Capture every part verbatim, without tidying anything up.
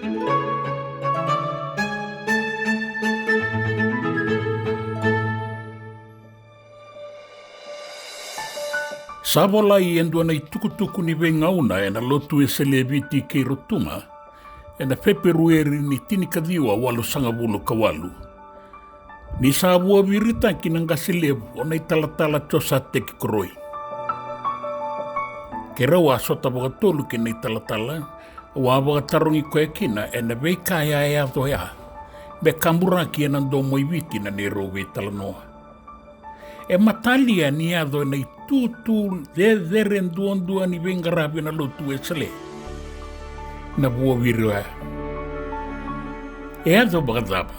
Sa volai e dua na itukutuku ni veigauna ena Lotu Wesele e Viti kei Rotuma, ena Feperueri ni tinikaciwa walusagavulu ka walu, ni sa vuaviritaki na qase levu o na italatala Josateki Koroi. Keirau a sota vakatolu kei na italatala, au a vakatarogi koya kina ena veika e a yaco oya, me kaburaki ena domo i Viti na neirau veitalanoa. E matalia ni yaco ena itutu cecere duadua ni veiqaravi ena Lotu Wesele na vuaviri oya. E yaco vakacava?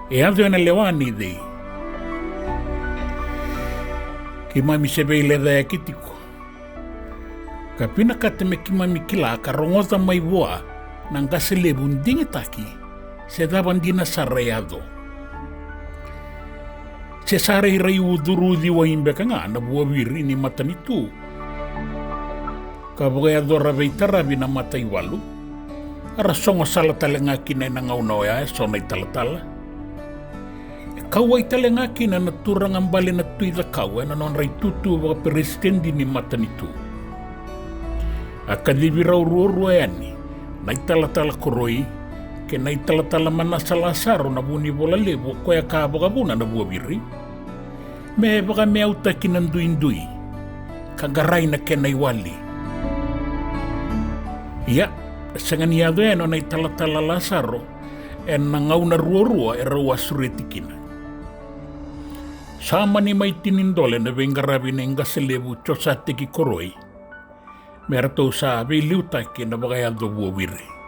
E yaco ena lewa nei cei? Keimami se veilecayaki tiko, ka vinakata me keimami kila ka rogoca mai vua na qase levu digitaki se cava dina sara e yaco. Se sa rairai ucuru uciwai beka ga na vuaviri ni matanitu ka vakayacora veitaravi na mataivalu, a ra sogo sala tale ga kina ena gauna oya eso na italatala. E kauwai tale ga kina na turaga bale na Tui Cakau ena nodra itutu vakaperesitedi ni matanitu. A kacivi rau ruarua yani na italatala Koroi kei na italatala Manasa Lasaro na vunivola levu o koya ka vakavuna na vuaviri, me vakameautaki na duidui ka qarai na kena iwali. Ia, e sega ni yaco yani o na italatala Lasaro ena gauna ruarua e rau a sureti kina. Sa mani mai tini dole na veiqaravi nei qase levu Josateki Koroi me ratou sa veiliutaki ena vakayaco vuaviri.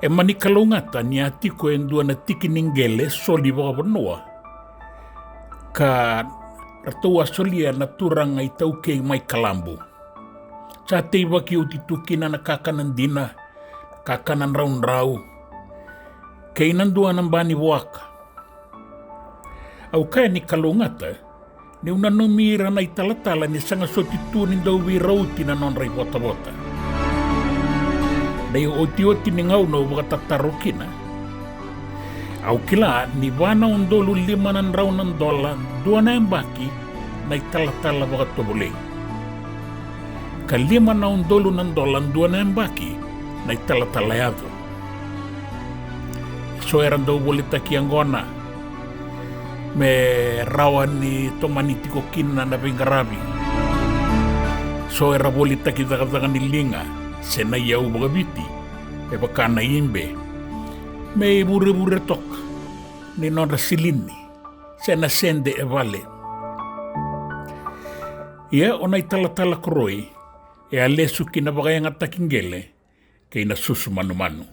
E mani kalougata ni a tiko e dua na tiki ni qele soli vakavanua ka ratou a solia na turaga iTaukei mai Kalabu. Sa teivaki oti tu kina na kakana dina, kakana draudrau, kei na dua na ba ni vuaka. Au kaya ni kalougata niu nanumi ira na italatala ni sega soti tu ni dau veirauti na nodra ivotavota. Na iotioti ni gauna au vakatataro kina, au kila ni va na udolu lima na drau na dola dua na yabaki na italatala vakatovolei, ka lima na udolu na dola dua na yabaki na italatala yaco. Eso era dau volitaki yaqona me rawa ni tomani tiko kina na veiqaravi. So era volitaki cakacaka ni liga se na iyau vakaviti, me vaka na ibe, me ivurevure toka ni nodra silini se na sede e vale. Ia o na italatala Koroi e a lesu ki na vakayagataki qele kei na susu manumanu.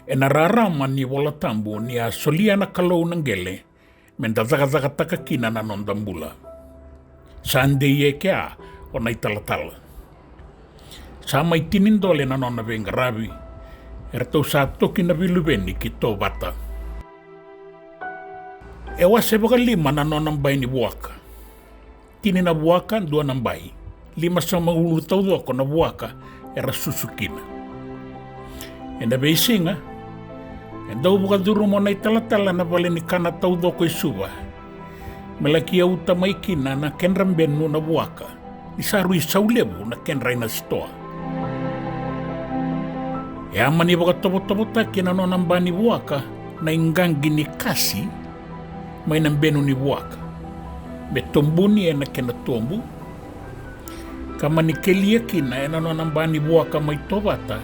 Ena rarama ni Vola Tabu ni a solia na Kalou na qele me da cakacakataka kina na noda bula. Sa dei e kea o na italatala. Sa mai tini dole na nona veiqaravi, eratou sa toki na veiluveni ki Tovata. E wase vakalima na nona bai ni vuaka. Tini na vuaka, dua na bai. Lima sagavulu taucoko na vuaka era susu kina. Ena veisiga, e dau vakacuruma o na italatala na vale ni kana taucoko e Suva me laki yauta mai kina na kedra benu na vuaka, ni sa rui sau levu na kedra ina sitoa. E a mani vakatovotovotaki na nona ba ni vuaka na iqaqi ni kasi mai na benu ni vuaka, me tobuni ena kena tobu, ka mani kelia kina ena nona ba ni vuaka mai Tovata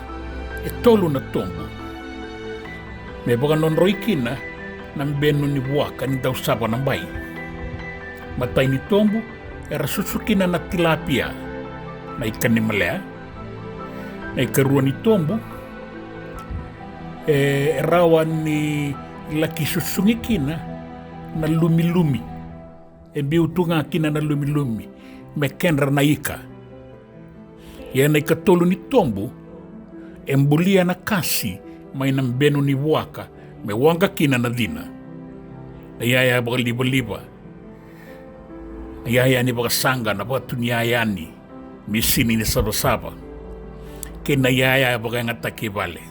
e tolu na tobu, me vakanodroi kina na benu ni vuaka ni dau sava na bai. Matai ni tobu era susu kina na tilapia, na ikanimalea. Na ikarua ni tobu e rawa ni laki susugi kina na lumilumi. E biu tu ga kina na lumilumi me kedra na ika. Ia na ikatolu ni tobu e bulia na kasi mai na benu ni vuaka me waqa kina na cina. Na iyaya vakalivaliva, na iyaya ni vakasaqa, na vakatu ni iyaya ni misini ni savasava, kei na iyaya vakayagataki e vale.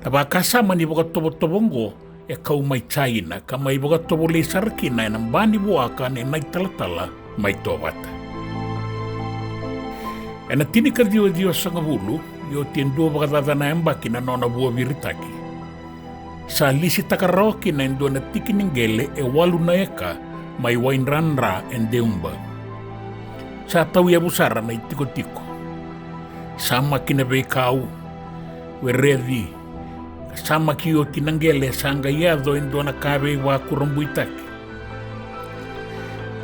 Na vakasama ni vakatovotovo oqo e kau mai Jaina ka mai vakatovolei sara kina ena ba ni vuaka ni na italatala mai Tovata. Ena tinikaciwa ciwasagavulu, ni oti e dua vakacaca na yabaki na nona vuaviritaki, sa lisitaka rawa kina e dua na tiki ni qele e walu na eka mai Waidradra e Deuba. Sa tauyavu sara na itikotiko. Samaki na veikau, wereci, ka samaki oti na qele sa qai yaco e dua na ka veivakurabuitaki.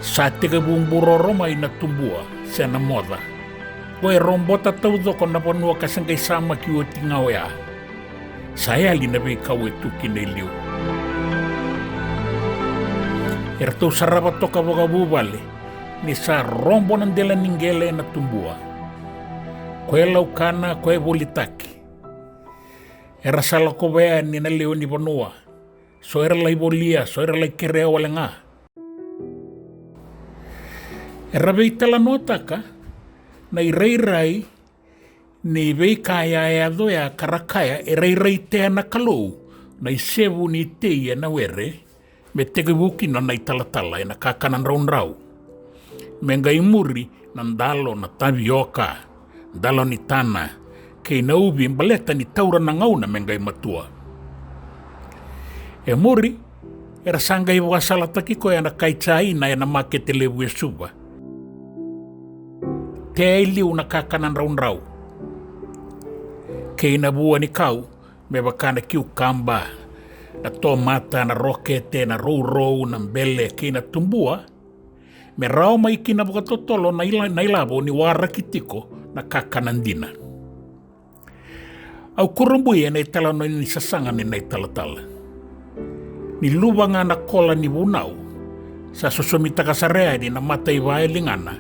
Sa tekivu buroro mai na tubua se na moca. Ko e robota taucoko na vanua ka se qai samaki oti ga oya. Sa yali na veikau e tu kina e liu. Eratou sarava toka vakavuvale ni sa robo na dela ni qele ena tubua. Ko e laukana, ko e volitaki. Era sa lakova yani na lewe ni vanua. So era lai volia, so era lai kerea wale ga. Era veitalanoataka na irairai ni veika ya e yaco ya ka ra kaya e rairai tea na Kalou na isevu ni tei ena were, me tekivu kina na italatala ena kakana draudrau. Me qai muri na dalo, na tavioka, dalo ni tana, kei na uvi baleta ni taura na gauna me qai matua. E muri, era sa qai vakasalataki koya na kai Jaina ena makete levu e Suva. Tea e liu na kakana draudrau kei na vua ni kau, me vaka na kiukaba, na tomata, na rokete, na rourou, na bele kei na tubua, me rawa mai kina vakatotolo na ila-, na ilavo ni waraki tiko na kakana dina. Au kurabui ena italanoa ni sasaga ni na italatala. Ni luva ga na kola ni vunau, sa sosomitaka sara yani na mataiva e ligana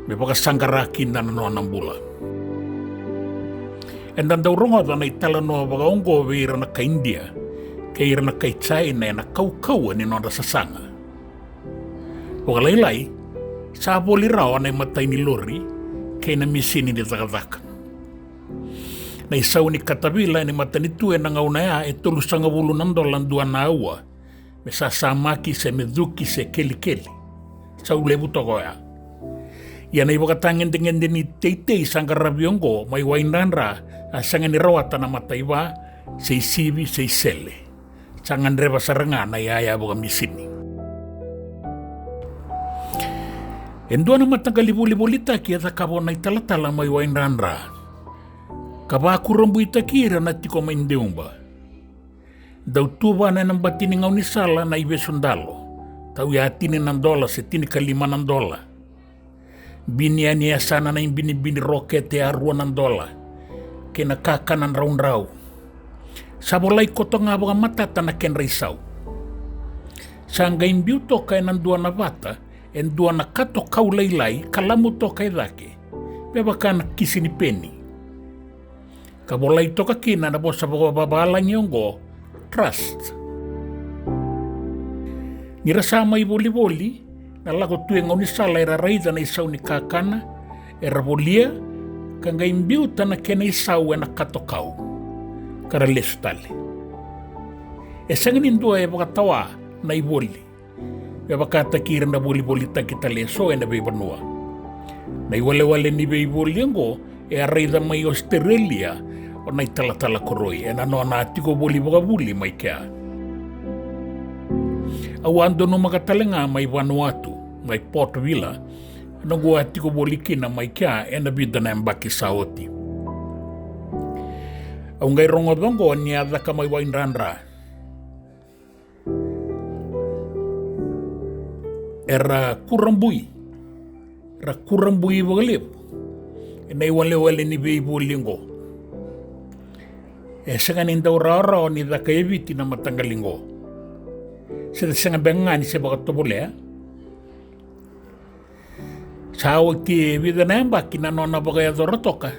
me vakasaqara kina na nona bula. Eda dau rogoca na italanoa vakaoqo vei ira na kai Idia kei ira na kai Jaina ena kaukauwa ni nodra sasaga. Vakalailai, sa voli rawa na imatai ni lori kei na misini ni cakacaka. Na isau ni katavila ena matanitu ena gauna ya e tolusagavulu na dola dua na aua, me sasamaki se me cuki se kelikeli. Sau levu toka oya. Ia na ivakatagedegede ni teitei sa qaravi oqo mai Waidradra a sega ni rawata na mataiva, se isivi, se isele. Sa gadreva sara ga na iyaya vakamisini. E dua na mataqali volivolitaki e cakava o na italatala mai Waidradra, ka vakurabuitaki ira na tiko mai Deuba. Dau tuvana ena bati ni gaunisala na ivesu dalo, tauya tini na dola se tinikalima na dola. Bini yani e yasana na ibinibini rokete a rua na dola, kei na kakana draudrau. Sa volai koto ga vakamatata na kedra isau. Sa qai biu toka ena dua na vata e dua na kato kau lailai ka lamu toka e cake, me vaka na kisi ni peni. Ka volai toka kina na vosa vakavavalagi oqo, trust. Ni ra sa mai volivoli, na lako tu e gaunisala era raica na isau ni kakana, era volia, ka qai biuta na kena isau ena kato kau, ka ra lesu tale. E sega ni dua e vakatawa na ivoli. Me vakataki ira na volivolitaki tale eso ena veivanua. Na iwalewale ni veivoli oqo e a raica mai Ositerelia o na italatala koroi ena nona a tiko voli vakavuli mai kea. Au a donumaka tale ga mai Vanuatu, mai Port Vila, noqu a tiko voli kina mai kea ena vica na yabaki sa oti. Au qai rogoca oqo ni a caka mai Waidradra. Era kurabui, era kurabui vakalevu ena iwalewale ni veivoli oqo. E sega ni dau rawarawa ni caka e Viti na mataqali oqo. Se sega beka ga ni se vakatovolea. Sa oti e vica na yabaki na nona vakayacora toka.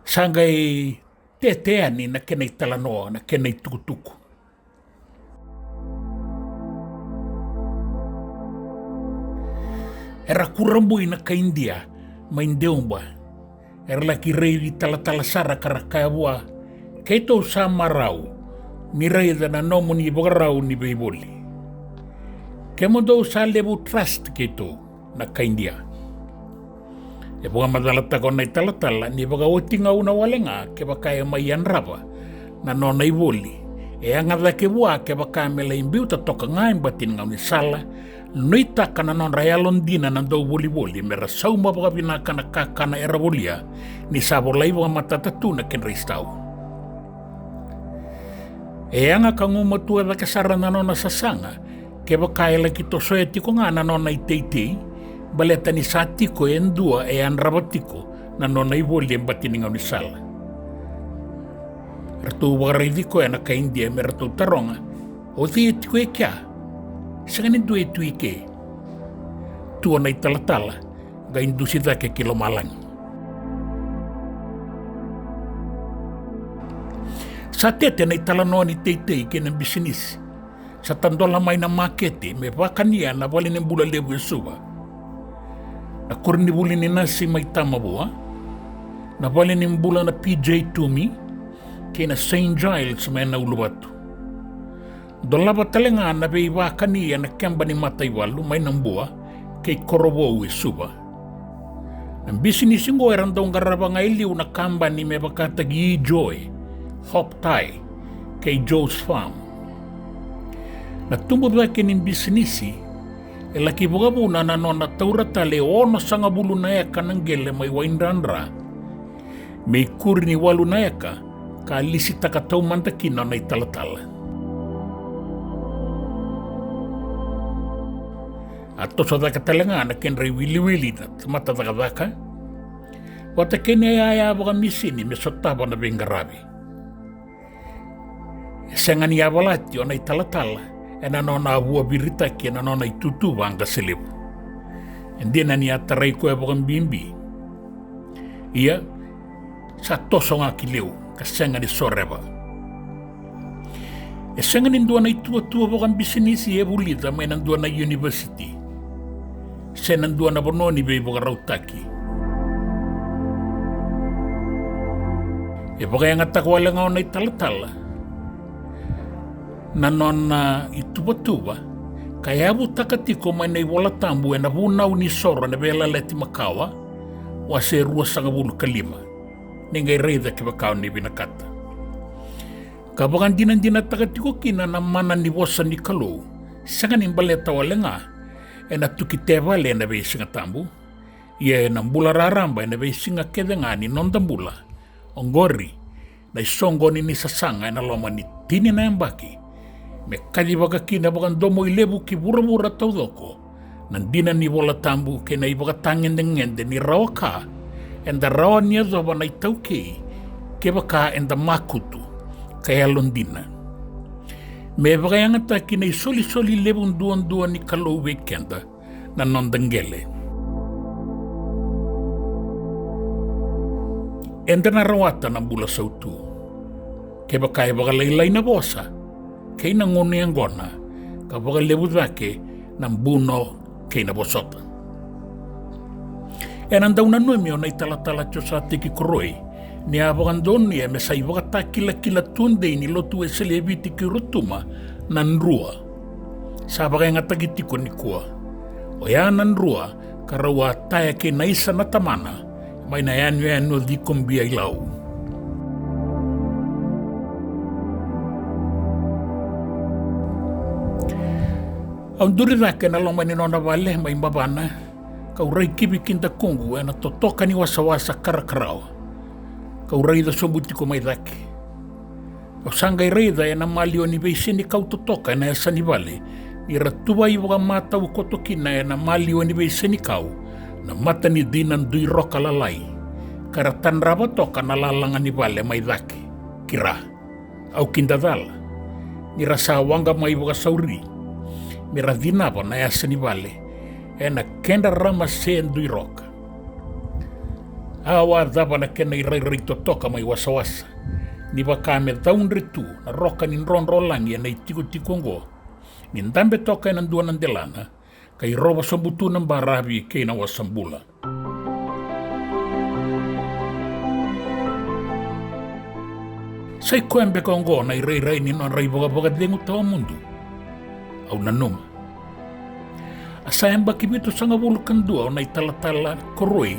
Sa qai tete yani na kena italanoa, na kena itukutuku. Era kurabui na kai Idia mai Deuba, Era laki raici talatala sara ka ra kaya vua, "Keitou sa marau ni raica na nomuni ivakarau ni veivoli. Kemudou sa levu trust keitou na kai Idia." E vakamacalataka o na italatala ni vakaoti gauna wale ga kevaka e mai yadrava na nona ivoli, e yaga cake vua kevaka me lai biuta toka ga e bati ni gaunisala, nuitaka na nodra yalodina na dauvolivoli me ra sauma vakavinaka na kakana era volia, ni sa volai vakamatata tu na kedra isau. E yaga ka gumatua cake sara na nona sasaga kevaka e laki tosoya tiko ga na nona iteitei, baleta ni sa tiko e dua e yadrava tiko na nona ivoli e bati ni gaunisala. Ratou vakaraici koya na kai Idia me ratou taroga, "O cei e tiko e kea? Sega ni dua e tu i ke." Tu o na italatala qai dusi cake ki lomalagi. Sa tete na italanoa ni teitei kei na bisinisi. Sa tadola mai na makete me vakania na valenibula levu e Suva, na koronivuli ni nasi mai Tamavua, na valenibula na P J Toomey, kei na Saint Giles mai na Uluvatu. Dolava tale ga na veivakani ena keba ni mataivalu mai Nabua kei Korovou e Suva. Na bisinisi oqo era dau qarava ga e liu na kabani me vakataki Joy, Hop Tie, kei Joe's Farm. Na tubu cake ni bisinisi e laki vakavuna na nona taura tale e onosagavulu na eka na qele mai Waidradra me ikuri ni walu na eka ka lisitaka taumada kina na italatala. A toso cake tale ga na kedra iwiliwili na tamata cakacaka vata kei na iyaya vakamisini me sotava na veiqaravi. E sega ni yavalati o na italatala ena nona a vua viritaki ena nona itutu vaqase levu. E dina ni a tarai koya vakabibi, ia sa toso ga ki liu ka sega ni soreva. E sega ni dua na ituvatuva vakabisinisi e vulica mai na dua na univesiti se na dua na vanua ni veivakarautaki. E vakayagataka wale ga o na italatala na nona ituvatuva ka yavutaka tiko mai na iVola Tabu ena Vunau ni Soro ena Veiyalayalati Makawa, wase ruasagavulu ka lima. Ni qai raica kevaka o ni vinakata. Ka vakadinadinataka tiko kina na mana ni vosa ni Kalou, sega ni baleta wale ga ena tuki tevale ena veisiga tabu, ia ena bula raraba ena veisiga kece ga ni noda bula. Oqori na isoqoni ni sasaga ena loma ni tini na yabaki, me kacivaka kina vakadomoilevu ki vuravura taucoko na dina ni Vola Tabu kei na ivakatagedegede ni rawa ka eda rawa ni yacova na iTaukei kevaka eda makutu ka yalodina. Me vakayagataki na isolisoli levu duadua ni Kalou vei keda na noda qele. Eda na rawata na bula sautu kevaka e vakalailai na vosa kei na gunu yaqona ka vakalevu cake na buno kei na vosota. Ena dau nanumi o na italatala Josateki Koroi ni a vakadonuya me sa ivakatakilakila tudei ni Lotu Wesele e Viti kei Rotuma na drua sa vakayagataki tiko nikua. Oya na drua ka rau a taya kei na isa na tamana mai na yanuyanu o Cikobia i Lau. Au duri cake ena loma ni nona vale mai Bavana, kau rai kivi ki dakuqu ena totoka ni wasawasa karakarawa. Kau raica sobu tiko mai cake. Au sa qai raica ena maliwa ni veisenikau totoka ena yasa ni vale, ni ra tuvai vakamatau koto kina ena maliwa ni veisenikau na mata ni dina duiroka lalai, ka ra tadrava toka na lalaga ni vale mai cake ki ra. Au kidacala ni ra sa waqa mai vakasauri me ra cinava na yasa ni vale ena kedra ramase duiroka. Au a cava na kena irairai totoka mai wasawasa, ni vaka me caudre tu na roka ni drodrolagi ena itikotiko oqo, ni dabe toka ena dua na delana ka irova sobu tu na baravi kei na wasabula. Sa i koya beka oqo na irairai ni nodra ivakavakacegu tawamudu? Au nanuma. A sa yabaki vitusagavulu ka dua o na italatala koroi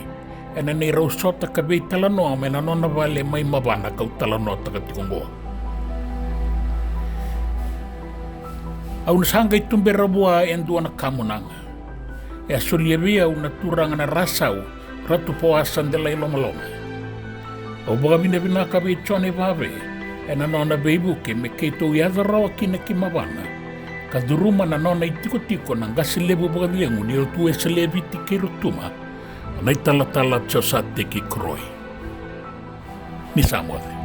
ena neirau sota ka veitalanoa mai na nona vale mai Mavana kau talanoataka tiko oqo. Au na sa qai tubera vua e dua na kamunaga. E a solia vei au na turaga na Rasau, Ratu Poasa Delailomaloma. Au vakavinavinaka vei Jone Vave ena nona veivuke me keitou yaco rawa kina ki Mavana ka curuma na nona itikotiko na qase levu vakacegu ni Lotu Wesele e Viti kei Rotuma, na italatala Josateki Koroi. Ni sa moce.